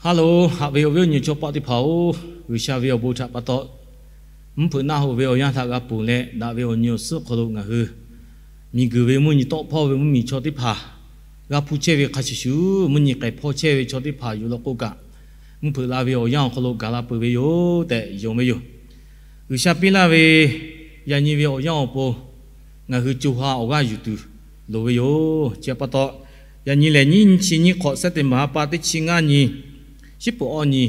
Hello, haꞈ ve awˬ viˉ awˬ nyi chaw paˆ teˇ hpaˍ-oˬ, G'uiˬsha ve awˬ bon htaꞈ pa taw, mvuhˇ hpeuꞈ naˆ hoꞈ ve awˬ yanˇ htaꞈ g'a ponˬ leh, daꞈ ve awˬ nyi awˬ suhˉ awˬ hk'aw lo ngaˬ hui miˬguiˬ ve mvuhˇ nyi tawˆ hpawˇ ve mvuhˇmiˬ chaw teˇ hpaˍ g'a hpuˇ chehˇ ve hk'a shuˍ shuˍ, mvuhˇ nyi k'ai hpawˇ chehˇ ve chaw teˇ hpaˍ yuˬ law k'o kaꞈ, mvuhˇ hpeuꞈ la ve awˬ yanˇ awˬ hk'aw lo gaˬ la peuˬ ve yoˬ tehꞈ yonˍ ve yoˬ. G'uiˬsha piˇ laˇ ve yaꞈ nyi ve awˬ yanˇ awˬ pon ngaˬ hui co ha awˬ g'aˇ yuˬ tuˬ loˍ ve yoˬ. Chi pa taw, yaꞈ nyi lehˬ nyiˇ nyi chi nyiˇ hk'awꞈ September ha pa teˇ chi ngaˇ nyi, shiˉ peuˬ awˇ nyi,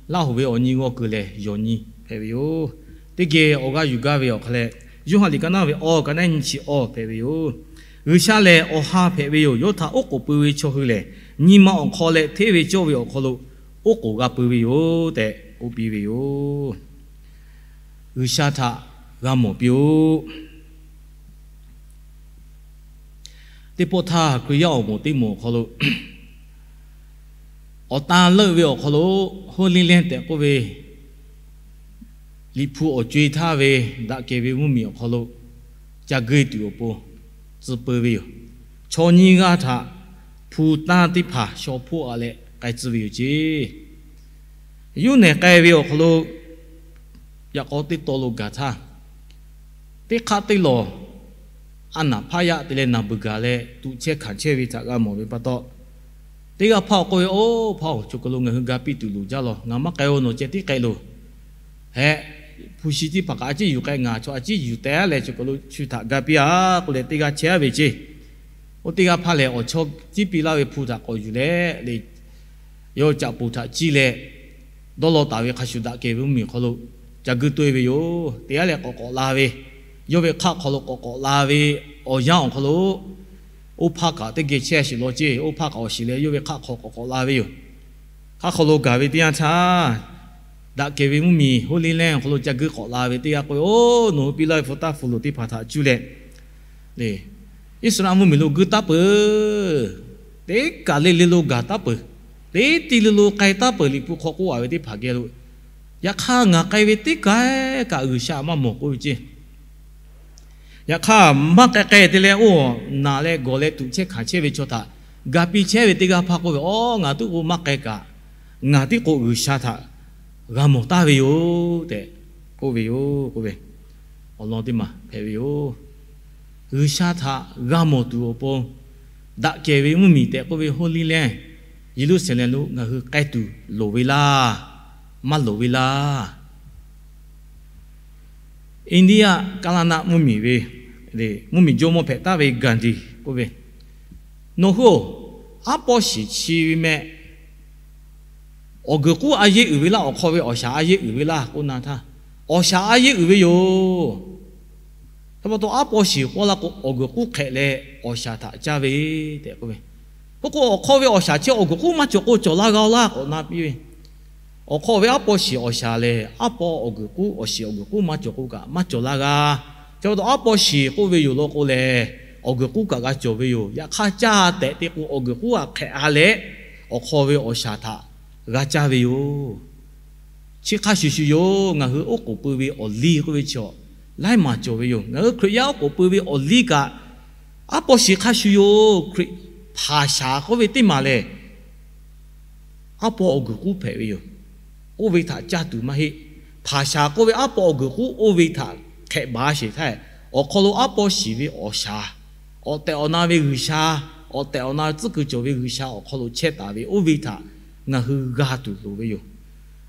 Laˇ hoꞈ ve awˬ nyi g'aw kuiˬ lehˬ yawˬ nyi hpehꞈ ve yoˬ. Teˇ geh awˬ g'aˇ yuˬ gaˇ ve awˬ hk'a lehˬ, Yoˇhanˬ liꞈ ka naˇ ve awˬ ka naˉ nyi chi awˬ hpehꞈ ve yoˬ. G'uiˬsha lehˬ awˬ ha hpehꞈ ve yoˬ. Yawˇ htaꞈ oˉ k'oˍ pui ve chaw hui lehˬ, nyi ma awˬ hk'aw leh hteˇ ve cawˇ ve awˬ hk'aw lo oˉ k'oˍ g'a pui ve yoˬ tehꞈ k'oˆ piˇ ve yoˬ. G'uiˬsha htaꞈ g'a mawˬ piˇ-oˆ. Teˇ pawˆ htaˇ Hkriꞈ yaˇ awˬ moˍ teˇ moˍ awˬ hk'aw lo awˬ tan leuˆ ve awˬ hk'aw lo Holy Land tehꞈ k'oˆ ve Liꞈ hpu awˬ co-e htaˇ ve daꞈ kehˬ ve mvuhˇmiˬ awˬ hk'aw lo ca geuˆ tuˬ awˬ pon tcuh peu ve yoˬ. Chaw nyiˇ g'aˇ htaꞈ hpu tanˇ teˇ hpaˍ shaw hpoˆ a leh k'ai tcuh ve yoˬ ceˇ. Yuˇ nehˬ k'ai ve awˬ hk'aw lo yaꞈ k'aw teˇ taw lo gaˬ htaˇ, teˇ hk'aˆ teˇ lawˬ a naˍ hpaˇ yaˇ te leh naˬ beuˬ gaˬ leh tuꞈ chehˇ hkanˍ chehˇ ve htaꞈ g'a mawˬ ve pa taw, teˇ g'aˇ hpaˇ awˬ k'oˆ ve, Oˇ hpaˇ-oˬ, choˬ kaˬ lo ngaˬ hui ga piˇ tuˬ loˍ jaˇ law. Ngaˬ maˇ k'ai-o, nawˬ ceh tiˉ k'ai loˬ. Heh, hpu shi teˇ hpaˍ kaꞈ a ciˉ yuˬ k'ai, ngaˬ chaw a ciˉ yuˬ teh leh choˬ kaˬ lo chu htaꞈ ga piˇ-a k'oˆ leh teˇ g'aˇ chehˇ-a ve ceˇ. Oˇ teˇ g'aˇ hpaˇ lehˬ, awˬ chawˇ ciˉ piˇ laˇ ve hpu htaꞈ k'awꞈ yuˬ leh le, yawˇ caꞈ poˍ htaꞈ ciˇ leh, dawˇ law taˍ ve hk'a shuˍ daꞈ kehˬ ve mvuhˇmiˬ awˬ hk'aw lo ca geuˆ tcuh ve yoˬ. Teˇ g'aˇ lehˬ k'awꞈ k'awꞈ la ve, yawˇ ve hk'aˆ hk'aw lo k'awꞈ k'awꞈ la ve awˬ yanˇ awˬ hk'aw lo, oˇ hpaˇ kaꞈ teˇ geh chehˇ sheˍ law ceˇ. Oˇ hpaˇ kaꞈ awˬ shiˍ leh yawˇ ve hk'aˆ hk'aw k'awꞈ k'awꞈ la ve yoˬ. Hk'aˆ hk'aw lo gaˬ ve teˇ yanˇ htaˇ, daꞈ kehˬ ve mvuhˇmiˬ Holy Land awˬ hk'aw lo ca geuˆ k'awꞈ la ve teˇ g'aˇ k'oˆ ve, Oˇ, nawˬ hui piˇ laˇ ve hpu taˇ hpu loˍ teˇ hpaˍ htaꞈ cuˇ leh, Iˉsaˍreˍlaˆ mvuhˇmiˬ lo geuˆ taˉ peuˬ. Teˇ kaˬ le le lo gaˬ taˉ peuˬ. Teˇ ti le lo k'ai taˉ peuˬ. Liꞈ hpu hk'aw k'oˆ a ve teˇ hpaˍ geh lo, yaꞈ hk'aˇ ngaˬ k'ai ve teˇ kaˬ kaꞈ G'uiˬsha maˇ mawˬ k'oˆ ve ceˇ. Yaꞈ hk'aˇ maˇ k'ai k'ai te leh oˇ naˬ leh gawˬ leh tuꞈ chehˇ hkanˍ chehˇ ve chaw htaꞈ ga piˇ chehˇ ve teˇ g'aˇ hpaˇ k'oˆ ve, Aw, ngaˬ tuˉ k'o maˇ k'ai kaꞈ, ngaˬ tiˉ k'o G'uiˬsha htaꞈ g'a mawˬ taˍ ve yoˬ tehꞈ k'oˆ ve yoˬ k'oˆ ve, awˬ lawn teˇ maˬ hpehꞈ ve yoˬ. G'uiˬsha htaꞈ g'a mawˬ tuˬ awˬ pon, daꞈ kehˬ ve mvuhˇmiˬ tehꞈ k'oˆ ve Holy Land, Yeˍruˆsaˍlehnˍ lo ngaˬ hui k'ai tuˬ loˍ ve laˇ, maˇ loˍ ve laˇ. India Kaˇlaˇnaˆ mvuhˇmiˬ ve mvuhˇmiˬ jawˇmawˇ hpehꞈ taˍ ve Gandhi k'oˆ ve, Nawˬ hui-oˬ, aˉ pawˇ shiˍ chi ve meh, awˬ guiˬ k'uˉ a yeˇ uiˍ ve laˇ, awˬ hk'aw ve awˬ shaˍ a yeˇ uiˍ ve laˇ k'oˆ na htaˇ, awˬ shaˍ a yeˇ uiˍ ve yoˬ. Hk'e pa taw, aˉ pawˇ shiˍ k'oˆ la k'o, awˬ guiˬ k'uˉ hk'ehꞈ leh awˬ shaˍ htaꞈ caˇ ve tehꞈ k'oˆ ve, k'oˆ k'o, awˬ hk'aw ve awˬ shaˍ chi awˬ guiˬ k'uˉ maˇ cawˬ k'o cawˬ la g'a-o laˇ k'awꞈ na piˇ ve, awˬ hk'aw ve aˉ pawˇ shiˍ awˬ shaˍ lehˬ, aˉ pawˇ awˬ guiˬ k'uˉ, awˬ shiˍ awˬ guiˬ k'uˉ maˇ cawˬ k'o kaꞈ maˇ cawˬ la g'a. Chi pa taw, aˉ pawˇ shiˍ k'oˆ ve yoˬ law k'o lehˬ, awˬ guiˬ k'uˉ kaꞈ g'a cawˬ ve yoˬ. Yaꞈ hk'aˇ caˇ tehꞈ te k'o, awˬ guiˬ k'uˉ a hk'ehꞈ a leh, awˬ hk'aw ve awˬ shaˍ htaꞈ g'a caˇ ve yoˬ. Chi hk'a shuˍ shuˍ yoˬ. Ngaˬ hui oˉ k'oˍ pui ve awˬ liˇ k'oˆ ve chaw laiˉ maˬ cawˬ ve yoˬ. Ngaˬ hui Hkriꞈ yaˇ oˉ k'oˍ pui ve awˬ liˇ kaꞈ, aˉ pawˇ shiˍ hk'a shuˍ yoˬ. Hkriꞈ hpaˍ shaˍ k'oˆ ve teˇ maˬ lehˬ, aˉ pawˇ awˬ guiˬ k'uˉ hpehꞈ ve yoˬ. Oˇ ve htaꞈ caˇ tuˬ maˇ heˆ. Hpaˍ shaˍ k'oˆ ve aˉ pawˇ awˬ guiˬ k'uˉ oˇ ve htaꞈ hk'ehꞈ baˬ sheˍ htaˇ, awˬ hk'aw lo aˉ pawˇ shiˍ ve awˬ shaˍ, awˬ tehˬ awˬ na ve G'uiˬsha, awˬ tehˬ awˬ na tcuhˉ kuiˬ cawˬ ve G'uiˬsha awˬ hk'aw lo chehˇ taˍ ve oˇ ve htaꞈ ngaˬ hui g'a tuˬ loˍ ve yoˬ.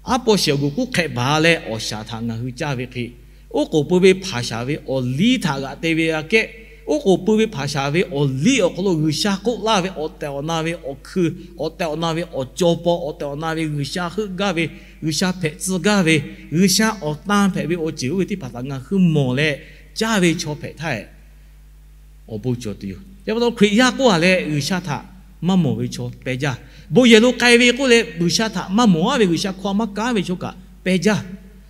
Aˉ pawˇ shiˍ awˬ guiˬ k'uˉ hk'ehꞈ baˬ leh awˬ shaˍ htaꞈ ngaˬ hui caˇ ve hk'e, oˉ k'oˍ pui ve hpaˍ shaˍ ve awˬ liˇ htaꞈ g'aꞈ te ve aꞈ kehˉ, oˉ k'oˍ pui ve hpaˍ shaˍ ve awˬ liˇ awˬ hk'aw lo G'uiˬsha k'oˆ laˇ ve awˬ tehˬ awˬ na ve awˬ hkui, awˬ tehˬ awˬ na ve awˬ caw paw, awˬ tehˬ awˬ na ve G'uiˬsha heuˆ gaˇ ve, G'uiˬsha hpehꞈ tcuh gaˇ ve, G'uiˬsha awˬ tan hpehꞈ ve awˬ ceuˬ oˇ ve teˇ hpaˍ htaꞈ ngaˬ hui mawˬ leh caˇ ve chaw hpehꞈ htaˇ, awˬ bon cawˬ tuˬ yoˬ. Chi pa taw Hkriꞈ yaˇ k'oˆ a leh G'uiˬsha htaꞈ maˇ mawˬ ve chaw peh jaˇ. Bon yehˬ lo k'ai ve k'oˆ leh G'uiˬsha htaꞈ maˇ mawˬ a ve, G'uiˬsha hkawˇ a maˇ kaˉ ve chaw kaꞈ peh jaˇ.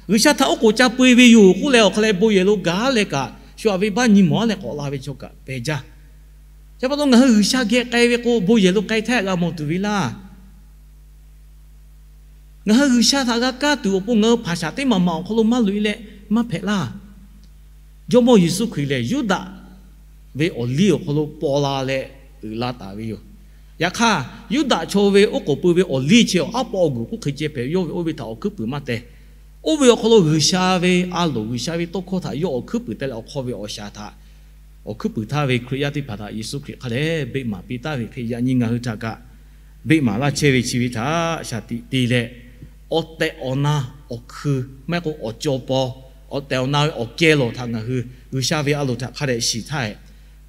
G'uiˬsha htaꞈ oˉ k'oˍ ca peu-e ve yoˬ k'oˆ leh awˬ hk'a leh bon yehˬ lo gaˬ leh kaꞈ shu aꞈ ve baˆ nyi mawˬ a leh k'awꞈ la ve chaw kaꞈ peh jaˇ. Chi pa taw ngaˬ hui G'uiˬsha geh k'ai ve k'o bon yehˬ lo k'ai htaˇ g'a mawˬ tuˬ ve laˇ. Ngaˬ hui G'uiˬsha htaꞈ g'a kaˇ tuˬ awˬ pon ngaˬ hui hpaˍ shaˍ teˇ maˬ maˬ awˬ hk'aw lo maˇ loꞈ e leh maˇ hpehꞈ laˇ. Jawˇmawˇ Yeˍsuˆ Hkriꞈ lehˬ Yuˇdaꞈ ve awˬ liˇ awˬ hk'aw lo paw la leh uiˍ la taˍ ve yoˬ. Yaꞈ hk'aˇ, Yuˇdaꞈ chaw ve oˉ k'oˍ pui ve awˬ liˇ chi awˬ aˉ pawˆ awˬ guˬ k'oˆ hk'e ceh hpehꞈ ve, yawˇ ve oˇ ve htaꞈ awˬ hkuiˉ puiˍ maˇ teh. Oˇ ve awˬ hk'aw lo G'uiˬsha ve a loˍ, G'uiˬsha ve tawˇ hkawˇ htaꞈ yawˇ awˬ hkuiˉ puiˍ teh leh awˬ hk'aw ve awˬ shaˍ htaꞈ awˬ hkuiˉ puiˍ htaˇ ve Hkriꞈ yaˇ teˇ hpaˍ htaꞈ Yeˍsuˆ Hkriꞈ hk'a dehꞈ beˆ maˍ piˇ taˍ ve hk'e, yaꞈ nyi ngaˬ hui htaꞈ kaꞈ beˆ maˍ laˇ chehˇ ve chi ve htaꞈ shaˍ tiꞈ te leh, awˬ tehˬ awˬ na awˬ hkui, maˇ heˆ k'o awˬ caw paw, awˬ tehˬ awˬ na ve awˬ kehˬ lawˬ htaꞈ ngaˬ hui G'uiˬsha ve a loˍ htaꞈ hk'a dehꞈ shiˍ htaˇ,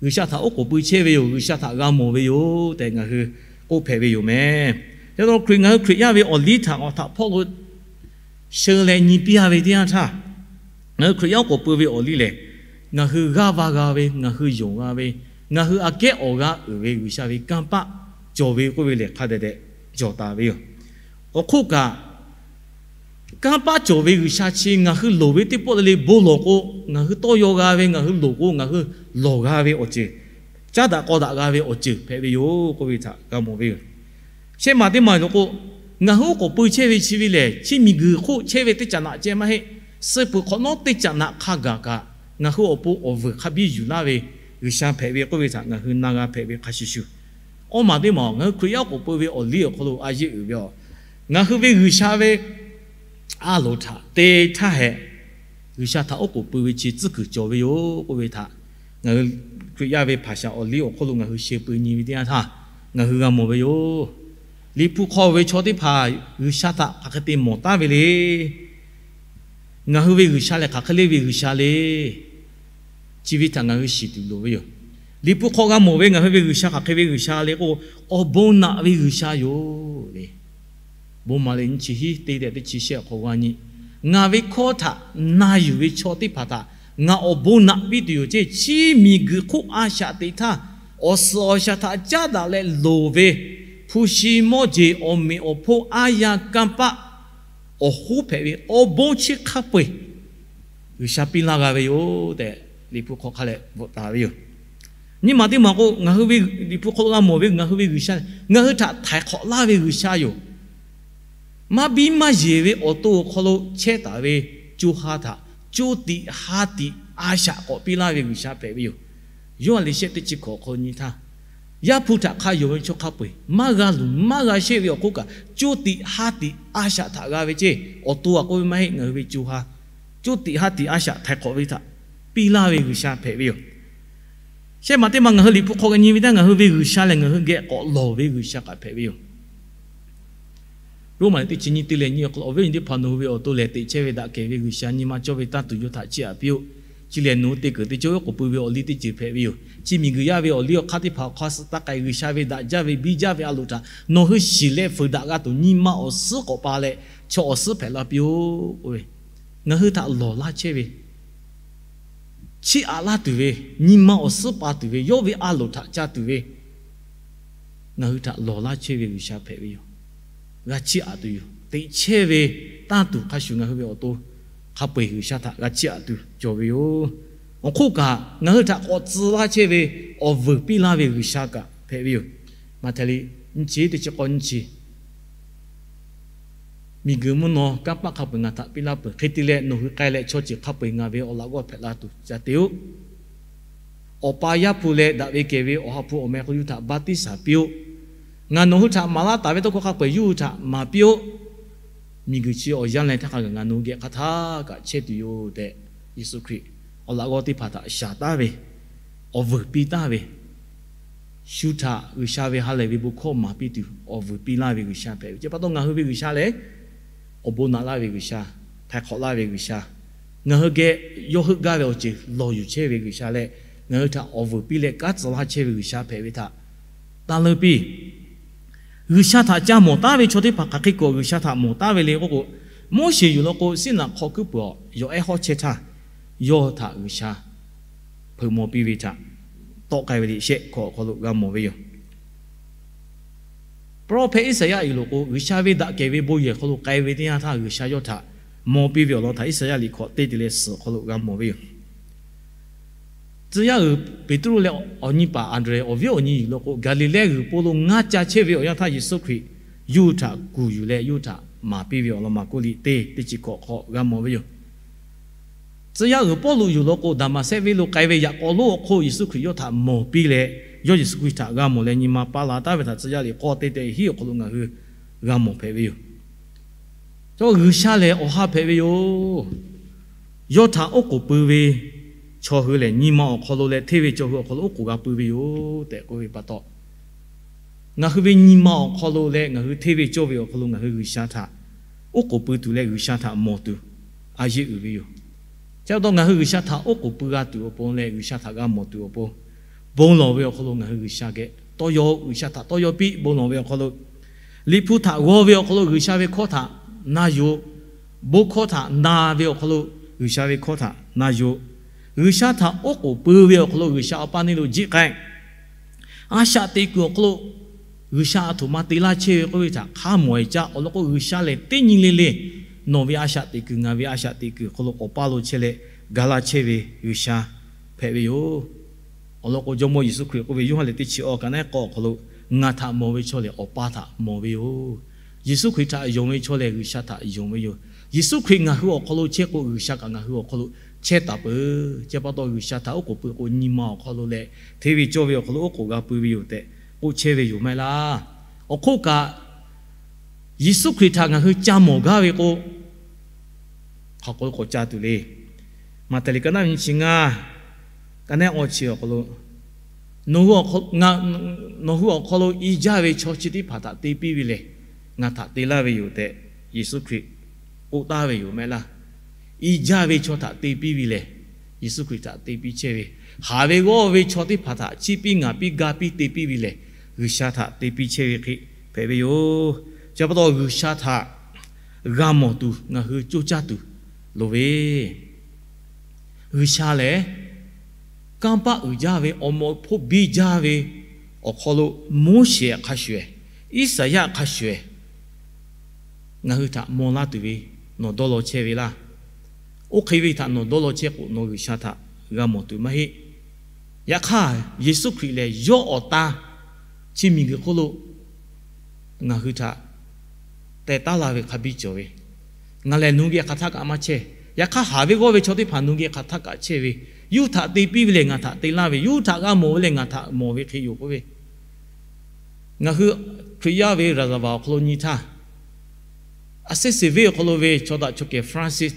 G'uiˬsha htaꞈ oˉ k'oˍ pui chehˇ ve yoˬ, G'uiˬsha htaꞈ g'a mawˬ ve yoˬ tehꞈ ngaˬ hui k'oˆ hpehꞈ ve yoˬ meh. Chi pa taw Hkriꞈ, ngaˬ hui Hkriꞈ yaˇ ve awˬ liˇ htaꞈ awˬ htaꞈ hpawˇ lo sheu leh nyi piˇ a ve teˇ yanˇ htaˇ, ngaˬ hui Hkriꞈ yaˇ oˉ k'oˍ pui ve awˬ liˇ lehˬ, ngaˬ hui g'aˇ va g'a ve, ngaˬ hui yonˍ g'a ve, ngaˬ hui aꞈ kehˉ awˬ g'aˇ uiˍ ve G'uiˬsha ve kanˇ paˆ cawˬ ve k'oˆ ve lehˬ hk'a dehꞈ dehꞈ cawˬ taˍ ve yoˬ. Awˬ hk'oˆ kaꞈ, kanˇ paˆ cawˬ ve G'uiˬsha chi ngaˬ hui loˍ ve teˇ pawˆ le le bon lawˬ k'o, ngaˬ hui tawˇ yaw g'a ve, ngaˬ hui loˍ k'o ngaˬ hui lawˬ g'a ve awˬ ceuˬ, caˉ daꞈ k'aw daꞈ g'a ve awˬ ceuˬ hpehꞈ ve yoˬ k'oˆ ve htaꞈ g'a mawˬ ve yoˬ. Shehˆ maˬ teˇ maˬ lo k'o, ngaˬ hui oˉ k'oˍ pui chehˇ ve chi ve lehˬ, chi miˬguiˬ hk'oˆ chehˇ ve teˇ caꞈ naꞈ ceh maˇ heˆ. Suh peuˬ hk'awꞈ nawˉ teˇ caꞈ naꞈ hk'a gaˬ kaꞈ, ngaˬ hui awˬ pon awˬ vuiˬ hk'a biˇ yuˬ laˇ ve G'uiˬsha hpehꞈ ve k'oˆ ve htaꞈ ngaˬ hui na g'a hpehꞈ ve hk'a shuˍ shuˍ, awˇ maˬ teˇ maˬ ngaˬ hui Hkriꞈ yaˇ oˉ k'oˍ pui ve awˬ liˇ awˬ hk'aw lo a yeˆ uiˍ ve a, ngaˬ hui ve G'uiˬsha ve a loˍ htaꞈ te htaˇ hehꞈ, G'uiˬsha htaꞈ oˉ k'oˍ pui ve chi tcuhˉ kuiˬ cawˬ ve yoˬ k'oˆ ve htaꞈ ngaˬ hui Hkriꞈ yaˇ ve hpaˍ shaˍ awˬ liˇ awˬ hk'aw lo ngaˬ hui sheh pui nyi ve teˇ yanˇ htaˇ, ngaˬ hui g'a mawˬ ve yoˬ. Liꞈ hpu hk'aw ve chaw teˇ hpaˍ G'uiˬsha htaꞈ hk'aˬ hk'e te mawˬ taˉ ve le. Ngaˬ hui ve G'uiˬsha lehˬ hk'aˬ hk'e le ve G'uiˬsha le. Chi ve htaꞈ ngaˬ hui shiˍ tuˬ loˍ ve yoˬ. Liꞈ hpu hk'aw g'a mawˬ ve ngaˬ hui ve G'uiˬsha hk'aˬ hk'e ve G'uiˬsha le k'o, awˬ bon naꞈ ve G'uiˬsha yoˬ le. Bon maˍ leh nyi chi hiˉ teˇ tehꞈ teˇ chi shehˆ awˬ hk'aw g'a nyi, ngaˬ ve hkawˇ htaꞈ na yuˬ ve chaw teˇ hpaˍ htaꞈ ngaˬ awˬ bon naꞈ piˇ tuˬ yoˬ ceˇ. Chi miˬguiˬ hk'oˆ a shaꞈ teꞈ htaˇ, awˬ suhˍ awˬ shaˍ htaꞈ caˉ daꞈ leh loˍ ve hpu shi mawˇ jeˬ awˬ meꞈ awˬ hponˇ aˉ yanˇ kanˇ paˆ awˬ hoˉ hpehꞈ ve awˬ bon chi hk'a peu-eˬ G'uiˬsha piˇ laˇ g'a ve yoˬ tehꞈ, Liꞈ hpu hk'aw hk'a leh bvuhꞈ taˍ ve yoˬ. Nyi ma teˇ maˬ k'o, ngaˬ hui ve Liꞈ hpu hk'aw lo g'a mawˬ ve ngaˬ hui ve G'uiˬsha, ngaˬ hui htaꞈ htaiˍ hk'awꞈ laˇ ve G'uiˬsha yoˬ. Maˇ biˇ maˇ yeˬ ve awˬ to awˬ hk'aw lo chehˇ taˍ ve co ha htaꞈ co tiꞈ ha tiꞈ a shaꞈ k'awꞈ piˇ laˇ ve G'uiˬsha hpehꞈ ve yoˬ. Yoˇhanˬ liꞈ shehˆ teˇ chi hkawꞈ awˬ hk'aw lo nyi htaˇ, Yaˇ hpu htaꞈ hk'a yonˍ ve chaw hk'a peu-eˬ maˇ g'a luˬ maˇ g'a sheˆ ve awˬ hk'oˆ kaꞈ, co tiꞈ ha tiꞈ a shaꞈ htaꞈ g'a ve ceˇ. Awˬ to a k'oˆ ve maˇ heˆ, ngaˬ hui ve co ha co tiꞈ ha tiꞈ a shaꞈ htaiˍ hk'awꞈ ve htaꞈ piˇ laˇ ve G'uiˬsha hpehꞈ ve yoˬ. Shehˆ maˬ teˇ maˬ ngaˬ hui Liꞈ hpu hk'aw nyi ve htaˇ, ngaˬ hui ve G'uiˬsha lehˬ ngaˬ hui geh k'awꞈ lawˬ ve G'uiˬsha kaꞈ hpehꞈ ve yoˬ. Roˉmaꞈ teˇ chi nyiˇ teˇ leh nyiˇ awˬ hk'aw lo, awˬ viˉ awˬ nyi teˇ hpaˍ, nawˬ hui ve awˬ to lehˬ teꞈ chehˇ ve daꞈ kehˬ ve G'uiˬsha nyi ma cawˇ ve tanˇ tuˬ yawˇ htaꞈ chiˇ aꞈ piˇ-oˆ. Chi lehˬ nawˬ hui te kuiˬ te cawˇ ve oˉ k'oˍ pui ve awˬ liˇ teˇ ceuˬ hpehꞈ ve yoˬ. Chi miˬguiˬ yaˇ ve awˬ liˇ awˬ hk'aˇ teˇ hpaˍ awˬ hk'aˇ suh taˇ k'ai, G'uiˬsha ve daꞈ jaˇ ve biˇ jaˇ ve a loˍ htaꞈ nawˬ hui shiˍ leh fuiˍ daꞈ g'a tuˬ nyi ma awˬ suhˉ k'awꞈ pa leh chaw awˬ suhˉ hpehꞈ la piˇ-oˆ k'oˆ ve, ngaˬ hui htaꞈ lawˬ laˇ chehˇ ve, chiˇ aꞈ laˇ tuˬ ve, nyi ma awˬ suhˉ pa tuˬ ve, yawˇ ve a loˍ htaꞈ ca tuˬ ve, ngaˬ hui htaꞈ lawˬ laˇ chehˇ ve G'uiˬsha hpehꞈ ve yoˬ. G'a chiˇ aꞈ tuˬ yoˬ. Teꞈ chehˇ ve tanˇ tuˬ hk'a shuˍ ngaˬ hui ve awˬ to hk'a peu-eˬ G'uiˬsha htaꞈ g'a chiˇ aꞈ tuˬ cawˬ ve yoˬ. Awˬ hk'oˆ kaꞈ, ngaˬ hui htaꞈ k'awꞈ tcuh laˇ chehˇ ve awˬ vuiˬ piˇ laˇ ve G'uiˬsha kaꞈ hpehꞈ ve yoˬ. Maꞈhtehˍ liꞈ nyiˇ chi teˇ chi k'awˇ nyiˇ chi Miˬguiˬ mvuhˇ naw kanˇ paˆ hk'a peu-eˬ ngaˬ htaꞈ piˇ laˇ peuˬ. Hk'e te leh, nawˬ hui k'ai leh chaw ceuˬ hk'a peu-eˬ ngaˬ ve awˬ laꞈ g'awˇ hpehꞈ la tuˬ ca te-oˆ. Awˬ pa, Yaˇ hpu leh Daꞈ ve kehˬ ve Awˬ ha hpu awˬ meh k'o yawˇ hui htaꞈ baˆtiˆsaˬ piˇ-oˆ. Ngaˬ nawˬ hui htaꞈ maˍ laˇ taˍ ve tawˇ hkawˇ hk'a peu-eˬ yawˇ hui htaꞈ maˍ piˇ-oˆ. Miˬguiˬ chi awˬ yanˇ leh htaˇ hk'a gaˬ ngaˬ nawˬ hui geh hk'a htaˇ kaꞈ chehˇ tuˬ yoˬ tehꞈ, Yeˍsuˆ Hkriꞈ awˬ laꞈ g'awˇ teˇ hpaˍ htaꞈ shaˍ taˍ ve, awˬ vuiˬ piˇ taˍ ve, shu htaꞈ G'uiˬsha ve ha lehˬ ve bon hkawˇ maˍ piˇ tuˬ awˬ vuiˬ piˇ laˇ ve G'uiˬsha hpehꞈ ve. Chi pa taw ngaˬ hui ve G'uiˬsha lehˬ, awˬ bon naꞈ laˇ ve G'uiˬsha, htaiˍ hk'awꞈ laˇ ve G'uiˬsha, ngaˬ hui geh yawˇ heuˆ gaˇ ve awˬ ceuˬ lawˬ yuˬ chehˇ ve G'uiˬsha leh, ngaˬ hui htaꞈ awˬ vuiˬ piˇ leh kanˉ tcuh laˇ chehˇ ve G'uiˬsha hpehꞈ ve htaꞈ taˇ leunˇ piˇ. G'uiˬsha htaꞈ ca mawˬ taˉ ve chaw teˇ hpaˍ hk'aˬ hk'e k'awꞈ G'uiˬsha htaꞈ mawˬ taˉ ve le k'oˆ k'o, Moˉseˍ yuˬ law k'o, Siˉnaꞈ hk'aw kuiˉ puiˍ awˬ yawˬ ehˉ hawˉ chehˇ htaˇ, yawˇ htaꞈ G'uiˬsha hpeuꞈ maw piˇ ve htaꞈ tawˆ k'ai ve liꞈ shehˆ hkawꞈ awˬ hk'aw lo g'a mawˬ ve yoˬ. Prophet Iˉsaˍyaˆ yuˬ law k'o, G'uiˬsha ve daꞈ kehˬ ve bon yehˬ hk'aw lo k'ai ve teˇ yanˇ htaˇ, G'uiˬsha yawˇ htaꞈ maw piˇ ve awˬ lawn htaꞈ Iˉsaˍyaˆ liꞈ hkawꞈ teˇ te leh suhˍ awˬ hk'aw lo g'a mawˬ ve yoˬ. Tcuh yaˇ uiˍ Peˍtruˆ leh awˬ nyi paˍ Anˍdrehˍ awˬ viˉ awˬ nyi yuˬ law k'o, Gaˍliˍlehˇ g'uiˬ po lo ngaˇ ca chehˇ ve awˬ yanˇ htaˇ, Yeˍsuˆ Hkriꞈ yawˇ hui htaꞈ kuˬ yuˬ leh yawˇ hui htaꞈ maˍ piˇ ve awˬ lawn Maˍkuˆ liꞈ teˇ teˇ chi hkawꞈ hk'aw g'a mawˬ ve yoˬ. Tcuh yaˇ uiˍ Pawˇluꞈ yuˬ law k'o, Daˍmaˍsehˆ venˇ lo k'ai ve yaꞈ k'aw lonˉ awˬ hk'oˆ Yeˍsuˆ Hkriꞈ yawˇ htaꞈ mawˬ piˇ leh, yawˇ Yeˍsuˆ Hkriꞈ htaꞈ g'a mawˬ leh nyi ma paˇ la taˉ ve htaꞈ tcuh yaˇ liꞈ k'awˇ teˇ teˇ hinˉ awˬ hk'aw lo ngaˬ hui g'a mawˬ hpehꞈ ve yoˬ. Chaw, G'uiˬsha lehˬ awˬ ha hpehꞈ ve yoˬ. Yawˇ htaꞈ oˉ k'oˍ pui ve chaw hui lehˬ, nyi ma awˬ hk'aw lo leh hteˇ ve cawˇ hui awˬ hk'aw lo oˉ k'oˍ g'a pui ve yoˬ tehꞈ k'oˆ ve pa taw, ngaˬ hui ve nyi ma awˬ hk'aw lo leh ngaˬ hui hteˇ ve cawˇ ve awˬ hk'aw lo ngaˬ hui G'uiˬsha htaꞈ oˉ k'oˍ pui tuˬ leh G'uiˬsha htaꞈ mawˬ tuˬ a yeˇ uiˍ ve yoˬ. Chi pa taw ngaˬ hui G'uiˬsha htaꞈ oˉ k'oˍ pui g'a tuˬ awˬ pon leh G'uiˬsha htaꞈ g'a mawˬ tuˬ awˬ pon, bon lawˬ ve awˬ hk'aw lo ngaˬ hui G'uiˬsha geh tawˇ yaw, G'uiˬsha htaꞈ tawˇ yaw piˇ bon lawˬ ve awˬ hk'aw lo, Liꞈ hpu htaꞈ g'aw ve awˬ hk'aw lo G'uiˬsha ve hkawˇ htaꞈ na yuˬ, bon hkawˇ htaꞈ na ve awˬ hk'aw lo G'uiˬsha ve hkawˇ htaꞈ na yuˬ, G'uiˬsha htaꞈ oˉ k'oˍ pui ve awˬ hk'aw lo G'uiˬsha awˬ paˇ neˇ lo jiˆ k'ai. A shaꞈ teꞈ kuiˬ awˬ hk'aw lo G'uiˬsha a htoꞈ ma te laˇ chehˇ ve k'oˆ ve htaꞈ hk'a mawˬ e caˇ. Awˬ lawn k'o, G'uiˬsha lehˬ teˇ nyi le le nawˬ ve a shaꞈ teꞈ kuiˬ ngaˬ ve a shaꞈ teꞈ kuiˬ awˬ hk'aw lo awˬ paˇ lo chehˇ leh ga laˇ chehˇ ve G'uiˬsha hpehꞈ ve yoˬ. Awˬ lawn k'o, Jawˇmawˇ Yeˍsuˆ Hkriꞈ k'oˆ ve, Yoˇhanˬ lehˬ teˇ chi awˇ ka naˉ k'awˇ awˬ hk'aw lo, Ngaˬ htaꞈ mawˬ ve chaw lehˬ, Awˬ pa htaꞈ mawˬ ve yoˬ. Yeˍsuˆ Hkriꞈ htaꞈ yonˍ ve chaw lehˬ, G'uiˬsha htaꞈ yonˍ ve yoˬ. Yeˍsuˆ Hkriꞈ ngaˬ hui awˬ hk'aw lo chehˇ k'o, G'uiˬsha kaꞈ ngaˬ hui awˬ hk'aw lo chehˇ taˍ peuˬ. Chi pa taw, G'uiˬsha htaꞈ oˉ k'oˍ pui k'o, nyi ma awˬ hk'aw lo leh hteˇ ve cawˇ ve awˬ hk'aw lo oˉ k'oˍ g'a pui ve yoˬ tehꞈ k'oˆ chehˇ ve yoˬ maˇ heˆ laˇ. Awˬ hk'oˆ kaꞈ, Yeˍsuˆ Hkriꞈ htaꞈ ngaˬ hui ca mawˬ gaˇ ve k'o, hk'aˬ k'o k'awꞈ ca tuˬ le. Maꞈhtehˍ liꞈ ka naˉ ve nyi chi ngaˇ, ka naˉ awˇ chi awˬ hk'aw lo, Nawˬ hui awˬ hk'aw lo i jaˇ ve chaw chi teˇ hpaˍ htaꞈ te piˇ ve lehˬ, ngaˬ htaꞈ te laˇ ve yoˬ tehꞈ Yeˍsuˆ Hkriꞈ k'oˆ taˍ ve yoˬ maˇ heˆ laˇ. I jaˇ ve chaw htaꞈ te piˇ ve lehˬ, Yeˍsuˆ Hkriꞈ htaꞈ te piˇ chehˇ ve, haˍ ve g'awˇ ve chaw teˇ hpaˍ htaꞈ chiˇ piˇ ngaˍ piˇ ga piˇ te piˇ ve lehˬ, G'uiˬsha htaꞈ te piˇ chehˇ ve hk'e hpehꞈ ve yoˬ. Chi pa taw, G'uiˬsha htaꞈ g'a mawˬ tuˬ ngaˬ hui coˇ caˇ tuˬ loˍ ve, G'uiˬsha lehˬ kanˇ paˆ uiˍ jaˇ ve awˬ moˍ hpawˇ biˇ jaˇ ve awˬ hk'aw lo Moˉseˍ hk'a shuˍ, Iˉsaˍyaˆ hk'a shuˍ, ngaˬ hui htaꞈ maw laˇ tuˬ ve nawˬ dawˇ law chehˇ ve laˇ. Oˇ hk'e ve htaꞈ nawˬ dawˇ law chehˇ k'o, nawˬ G'uiˬsha htaꞈ g'a mawˬ tuˬ maˇ heˆ. Yaꞈ hk'aˇ, Yeˍsuˆ Hkriꞈ lehˬ yawˇ awˬ tan chi miˬguiˬ hk'oˆ lo ngaˬ hui htaꞈ teh taˉ laˇ ve hk'a biˇ cawˬ ve, ngaˬ lehˬ nawˬ hui geh hk'aˬ htaˇ kaꞈ maˇ chehˇ. Yaꞈ hk'aˇ, haˍ ve g'awˇ ve chaw teˇ hpaˍ nawˬ hui geh hk'aˬ htaˇ kaꞈ chehˇ ve, yawˇ hui htaꞈ te piˇ ve lehˬ ngaˬ htaꞈ te laˇ ve, yawˇ hui htaꞈ g'a mawˬ ve lehˬ ngaˬ htaꞈ mawˬ ve hk'e yoˬ k'oˆ ve. Ngaˬ hui Hkriꞈ yaˇ ve ရာဇဝင် awˬ hk'aw lo nyi htaˇ, a sehˉ seˍ venˇ awˬ hk'aw lo ve chaw daꞈ chaw kehˬ Francis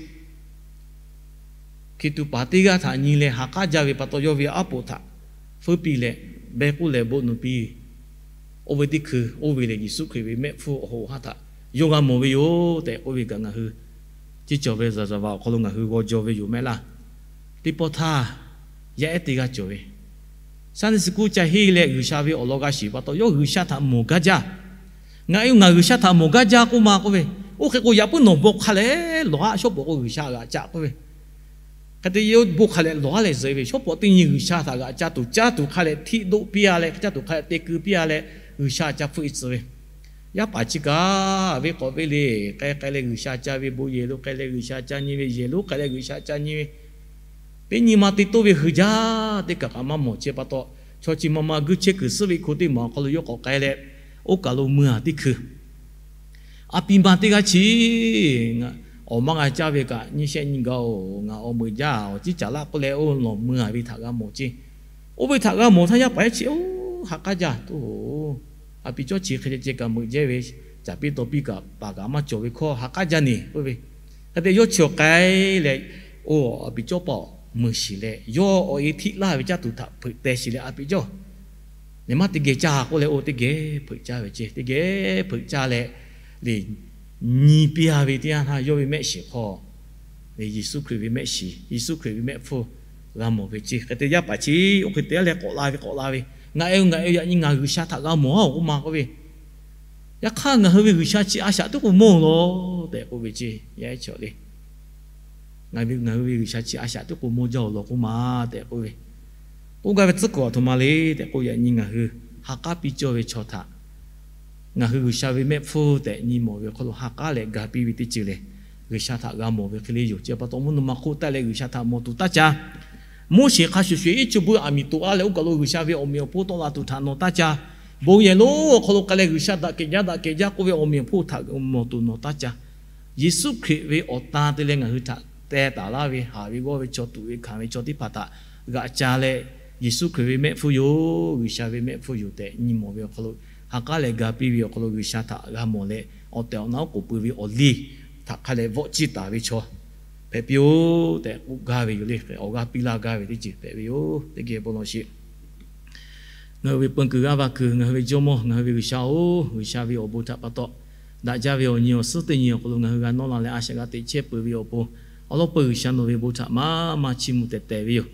hkiˬ tuꞈ paˍ teˇ g'aˇ htaꞈ nyi leh ha k'aˉ jaˇ ve pa taw, yawˇ ve aˉ poꞈ htaꞈ feuˉ piˇ leh, beh k'oˆ leh bon nuˬ piˇ. Oˇ ve teˇ hkui oˇ ve lehˬ, Yeˍsuˆ Hkriꞈ ve mehˆ hpfuhˇ awˬ hoꞈ awˬ haˉ htaꞈ yawˇ g'a mawˬ ve yoˬ tehꞈ k'oˆ ve kaꞈ, ngaˬ hui ceˇ cawˬ ve ရာဇဝင် awˬ hk'aw lo ngaˬ hui g'aw jaw ve yoˬ mehˆ laˇ. Teˇ pawˆ htaˇ, yaˇ ehˉ teˇ g'aˇ cawˬ ve, Sunday school ca henˇ leh G'uiˬsha ve awˬ lawn g'a shiˍ pa taw, yawˇ G'uiˬsha htaꞈ mawˬ gaˇ jaˇ. Ngaˬ e ngaˬ G'uiˬsha htaꞈ mawˬ gaˇ jaˇ k'oˆ ma k'oˆ ve, oˇ hk'e k'o yaꞈ puiˉ nawˬ bon hk'a leh lawˬ haˆ, shawˉ pawˍ k'o G'uiˬsha g'aꞈ ca k'oˆ ve, hk'e te yawˇ bon hk'a leh lawˬ haˆ leh zuhꞈ e ve, shawˉ pawˍ teˇ nyi G'uiˬsha htaꞈ g'aꞈ ca tuˬ, caˇ tuˬ hk'a leh htiˆ doˆ piˇ a leh, caˇ tuˬ hk'a leh te keu piˇ a leh, G'uiˬsha ca hpfuhˆ e tcuh ve. Yaˇ paˍ chi kaꞈ venˇ k'awꞈ venˇ le k'ai k'ai leh G'uiˬsha ca ve, bon yehˬ lo k'ai leh G'uiˬsha ca nyi ve, yehˬ lo k'ai leh G'uiˬsha ca nyi ve, teˇ nyi ma te toˇ ve hui jaˇ teˇ kaˬ kaꞈ maˇ mawˬ. Chi pa taw, chaw chi ma ma guˇ chehˇ kuiˬ suhˉ ve hko teˇ maˬ awˬ hk'aw lo yawˇ k'awꞈ k'ai leh, oˇ kaˬ lo mui a teˇ hkui, a pi ma teˇ g'aˇ chi, awˬ maˇ g'a caˇ ve kaꞈ nyiˇ shehˆ nyi gaˇ oˬ, ngaˬ awˬ meuꞈ jaˇ awˬ ciˉ caˍ laˇ k'oˆ leh, oˇ lawˬ mui a ve htaꞈ g'a mawˬ ceˇ. Oˇ ve htaꞈ g'a mawˬ htaˇ yaˇ paˍ ehˉ chi oˇ ha k'aˉ jaˇ toˬ. A pi cawˇ chi hk'e ceh ceh kaꞈ meuꞈ jehˇ ve, caˍ piˇ taw piˇ kaꞈ paˍ kaꞈ maˇ cawˬ ve hkawˇ ha k'aˉ jaˇ neˬ k'oˆ ve. Hk'e te yawˇ chi awˬ k'ai leh, oˇ a pi cawˇ paˆ meuꞈ shiˍ leh, yawˇ awˬ e htiˆ laˇ ve caˇ tuˬ htaꞈ hpeuꞈ teh shiˍ leh, a pi cawˇ neˬ maˇ teˇ geh caˇ k'oˆ leh, oˇ teˇ geh hpeuꞈ caˇ ve ceˇ. Teˇ geh hpeuꞈ caˇ leh, lehˬ nyi piˇ a ve teˇ yanˇ htaˇ yawˇ ve mehˆ shiˍ hk'aw Yeˍsuˆ Hkriꞈ ve mehˆ shiˍ, Yeˍsuˆ Hkriꞈ ve mehˆ hpfuhˇ g'a mawˬ ve ceˇ. Hk'e te yaˇ paˍ chi oˇ hk'e te a leh k'awꞈ la ve k'awꞈ la ve, Ngaˬ e ngaˬ e yaꞈ nyi ngaˬ G'uiˬsha htaꞈ g'a mawˬ a oˬ k'oˆ ma k'oˆ ve. Yaꞈ hk'aˇ, ngaˬ hui ve G'uiˬsha chi a shaꞈ teˇ k'o mawˇ lawˬ tehꞈ k'oˆ ve ceˇ. Yaˇ ehˉ chi awˬ le, ngaˬ ve ngaˬ hui ve G'uiˬsha chi a shaꞈ teˇ k'o mawˇ jaˇ awˬ lawˬ k'oˆ ma tehꞈ k'oˆ ve. K'oˆ gaˇ ve tcuhˉ kuiˬ aˬ htoꞈ ma le tehꞈ k'oˆ, yaꞈ nyi ngaˬ hui ha k'aˉ piˇ cawˇ ve chaw htaꞈ ngaˬ hui G'uiˬsha ve mehˆ hpfuhˇ tehꞈ nyi mawˬ ve awˬ hk'aw lo ha k'aˉ leh ga piˇ ve teˇ ceuˬ lehˬ, G'uiˬsha htaꞈ g'a mawˬ ve hk'e le yoˬ. Chi pa taw mvuhˇ naw ma hk'oˆ taˆ leh G'uiˬsha htaꞈ mawˬ tuˬ taˇ ca. Moˉseˍ hk'a shuˍ shuˍ Eˇjiˇtuꞈ mvuhˇ aˬ miˍ toꞈ a leh oˇ kaˬ lo G'uiˬsha ve awˬ meꞈ awˬ hponˇ tawˆ la tuˬ htaꞈ nawˬ taˇ ca. Bon yehˬ lonˉ awˬ hk'aw lo k'ai leh G'uiˬsha daꞈ kehˬ jaˇ daꞈ kehˬ jaˇ k'oˆ ve awˬ meꞈ awˬ hponˇ htaꞈ mawˬ tuˬ nawˬ taˇ ca. Yeˍsuˆ Hkriꞈ ve awˬ tan te leh ngaˬ hui htaꞈ teh taˍ laˇ ve haˍ ve g'awˇ ve chaw, tuꞈ ve hkanˍ ve chaw teˇ hpaˍ htaꞈ g'aꞈ ca leh, Yeˍsuˆ Hkriꞈ ve mehˆ hpfuhˇ yoˬ, G'uiˬsha ve mehˆ hpfuhˇ yoˬ tehꞈ nyi mawˬ ve awˬ hk'aw lo, ha k'aˉ leh ga piˇ ve awˬ hk'aw lo G'uiˬsha htaꞈ g'a mawˬ leh, awˬ tehˬ awˬ na oˉ k'oˍ pui ve awˬ liˇ htaꞈ hk'a leh vawˆ ciˇ taˍ ve chaw hpehꞈ piˇ-oˆ tehꞈ k'oˆ gaˇ ve yoˬ le. Awˬ g'aˇ piˇ laˇ gaˇ ve teˇ ceuˬ hpehꞈ ve yoˬ. Teˇ geh bon lawˬ sheˍ. Ngaˬ hui ve peu kuiˬ g'aˇ va kuiˬ, ngaˬ hui ve Jawˇmawˇ, ngaˬ hui ve G'uiˬsha oˬ, G'uiˬsha ve awˬ bon htaꞈ pa taw, daꞈ jaˇ ve awˬ nyi awˬ suhˉ teˇ nyi awˬ hk'aw lo ngaˬ hui g'a nawˇ la leh a shaꞈ g'a teꞈ chehˇ peuˬ ve awˬ pon, awˬ lawˉ peu G'uiˬsha nawˬ ve bon htaꞈ maˇ maˇ chiˇ mvuh tehˬ tehˬ ve yoˬ.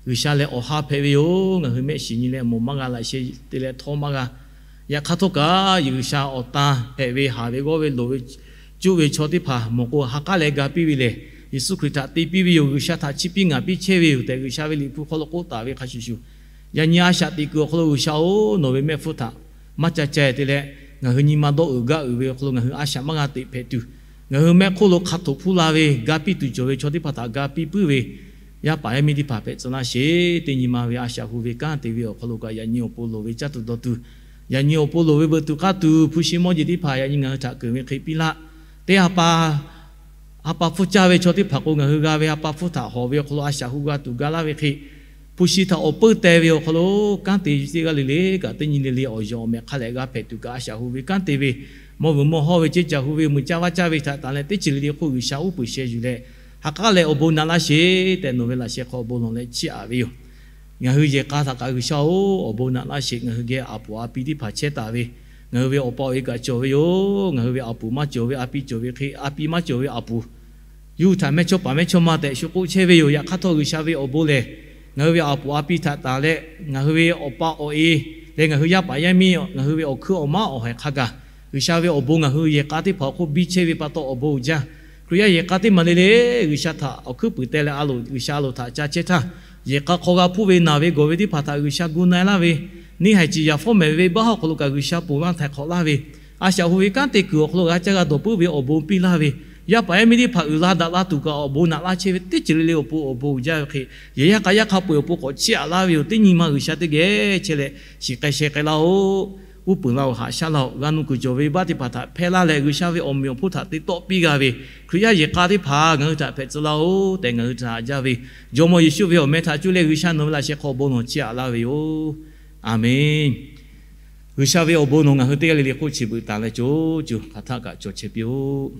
G'uiˬsha lehˬ awˬ ha hpehꞈ ve yoˬ. Ngaˬ hui mehˆ shiˍ nyi leh mawˬ maˇ g'a, laꞈ sheh te leh htawˇ maˇ g'a. Yaꞈ hk'aˇ htawˇ kaꞈ, G'uiˬsha awˬ tan hpehꞈ ve, haˍ ve g'awˇ ve loˍ ve cuˆ ve chaw teˇ hpaˍ mawˬ k'o, ha k'aˉ leh ga piˇ ve lehˬ, Yeˍsuˆ Hkriꞈ htaꞈ te piˇ ve yoˬ. G'uiˬsha htaꞈ chiˇ piˇ ngaˍ piˇ chehˇ ve yoˬ tehꞈ, G'uiˬsha ve Liꞈ hpu hk'aw lo k'oˆ taˍ ve hk'a shuˍ shuˍ, yaꞈ nyi a shaꞈ teꞈ kuiˬ awˬ hk'aw lo G'uiˬsha oˬ, nawˬ ve mehˆ hpfuhˇ htaꞈ maˇ ca ca te leh, ngaˬ hui nyi ma dawˇ uiˍ gaˇ uiˍ ve awˬ hk'aw lo ngaˬ hui a shaꞈ maˇ g'a teꞈ hpehꞈ tuˬ, ngaˬ hui mehˆ hk'oˆ lo hk'a htoꞈ hpuˇ la ve, ga piˇ tuˬ cawˬ ve chaw teˇ hpaˍ htaꞈ ga piˇ puiˉ ve, yaˇ paˍ yaˇ miˇ teˇ hpaˍ hpehꞈ tcuh laˇ sheˍ. Teˇ nyi ma ve a shaꞈ hu ve kanˉ te ve awˬ hk'aw lo kaꞈ, yaꞈ nyi awˬ pon loˍ ve caˇ tuˬ dawˇ tuˬ, yaꞈ nyi awˬ pon loˍ ve veuꞈ tuˬ k'aˇ tuˬ, hpu shi mawˇ jeˬ teˇ hpaˍ yaꞈ nyi ngaˬ hui htaꞈ keunˍ ve hk'e piˇ laˇ. Teˇ ha pa ha pa hpfuhˇ caˇ ve chaw teˇ hpaˍ k'o, ngaˬ hui g'a ve ha pa hpfuhˇ htaꞈ hawˍ ve awˬ hk'aw lo a shaꞈ hu g'a tuˬ ga laˇ ve hk'e, hpu shi htaꞈ awˬ peuˇ teh ve awˬ hk'aw lo kanˉ te teˇ g'aˇ le le kaꞈ, teˇ nyi le le awˬ yawˬ awˬ mehˍ hk'a leh g'a hpehꞈ tuˬ kaꞈ, a shaꞈ hu ve kanˉ te ve, mawˇ vuiˬ mawˇ hawˇ ve ceˇ caˬ hu ve, muiˬ caˇ vaˇ caˇ ve htaꞈ tanˬ leh teˇ ceuˬ le le hk'oˆ G'uiˬsha uˉ peunˍ sheh yuˬ leh, ha k'aˉ leh awˬ bon naꞈ laˇ sheˍ tehꞈ nawˬ ve laꞈ sheh hk'aw awˬ bon lawˬ leh chiˇ aꞈ ve yoˬ. Ngaˬ hui yehˬ k'a htaꞈ kaꞈ G'uiˬsha oˬ, awˬ bon naꞈ laˇ sheˍ. Ngaˬ hui geh a puˍ a pi teˇ hpaˍ chehˇ taˍ ve, ngaˬ hui ve awˬ pa awˬ e kaꞈ cawˬ ve yoˬ. Ngaˬ hui ve a puˍ maˇ cawˬ ve, a pi cawˬ ve hk'e, a pi maˇ cawˬ ve a puˍ, yawˇ hui htaꞈ mehˇchawˇpaˍ mehˇchawˇma tehꞈ shu k'oˆ chehˇ ve yoˬ. Yaꞈ hk'aˇ htawˇ, G'uiˬsha ve awˬ bon lehˬ, ngaˬ hui ve a puˍ a pi htaꞈ tanˬ leh, ngaˬ hui ve awˬ pa awˬ e leh ngaˬ hui yaˇ paˍ yaˇ miˇ, ngaˬ hui ve awˬ hkuiˉ awˬ maˉ awˬ haiˬ hk'a gaˬ, G'uiˬsha ve awˬ bon ngaˬ hui yehˬ k'a teˇ hpaˍ awˬ hk'oˆ biˇ chehˇ ve pa taw awˬ bon uiˍ jaˇ. Hkriꞈ yaˇ yehˬ k'a teˇ maˬ le le, G'uiˬsha htaꞈ awˬ hkuiˉ puiˍ teh leh a loˍ, G'uiˬsha a loˍ htaꞈ ca chehˇ htaˇ, yehˬ k'a hk'aw g'a hpuˇ ve naˬ ve gawˬ ve teˇ hpaˍ htaꞈ G'uiˬsha gu na-e laˇ ve, neˇ haiˬ ciˍ yaˍ fawˉ mehˍ ve baˆ hawˉ hk'aw lo kaꞈ G'uiˬsha ponˬ laˇ htaiˍ hk'awꞈ laˇ ve, a shaꞈ hu ve kanˉ te kuiˬ awˬ hk'aw lo g'a caˇ g'a dawˬ puiˉ ve awˬ bon piˇ laˇ ve, yaˇ paˍ yaˇ miˇ teˇ hpaˍ uiˍ la daꞈ la tuˬ kaꞈ awˬ bon naꞈ laˇ chehˇ ve teˇ ceuˬ le le awˬ pon awˬ bon uiˍ jaˇ ve hk'e, yehˬ yaˇ k'a yaˇ hk'a peu-eˬ awˬ pon k'awꞈ chiˇ aꞈ laˇ ve yoˬ. Teˇ nyi ma G'uiˬsha teˇ geh chehˇ leh, shiˍ k'ai sheh k'ai laˇ-oˆ. Uˉ peunˍ laˇ-oˬ, haꞈ shaˉ laˇ-oˆ. G'a nu kuiˬ cawˬ ve baˆ teˇ hpaˍ htaꞈ hpehˇ laˇ leh, G'uiˬsha ve awˬ meꞈ awˬ hponˇ htaꞈ te tawˆ piˇ g'a ve Hkriꞈ yaˇ yehˬ k'a teˇ hpaˍ ngaˬ hui htaꞈ hpehꞈ tcuh laˇ-oˆ tehꞈ, ngaˬ hui htaꞈ haꞈ jaˇ ve Jawˇmawˇ Yeˍsuˆ ve awˬ meh htaꞈ cuˇ leh G'uiˬsha nawˬ ve laꞈ sheh hk'aw awˬ bon lawˬ chiˇ aꞈ laˇ ve yoˬ. A menˬ. G'uiˬsha ve awˬ bon nawˬ ngaˬ hui teˇ g'aˇ le le hk'oˆ chi beuꞈ taˍ leh, co co hk'aˬ htaˆ kaꞈ cawˬ chehˇ piˇ-oˆ.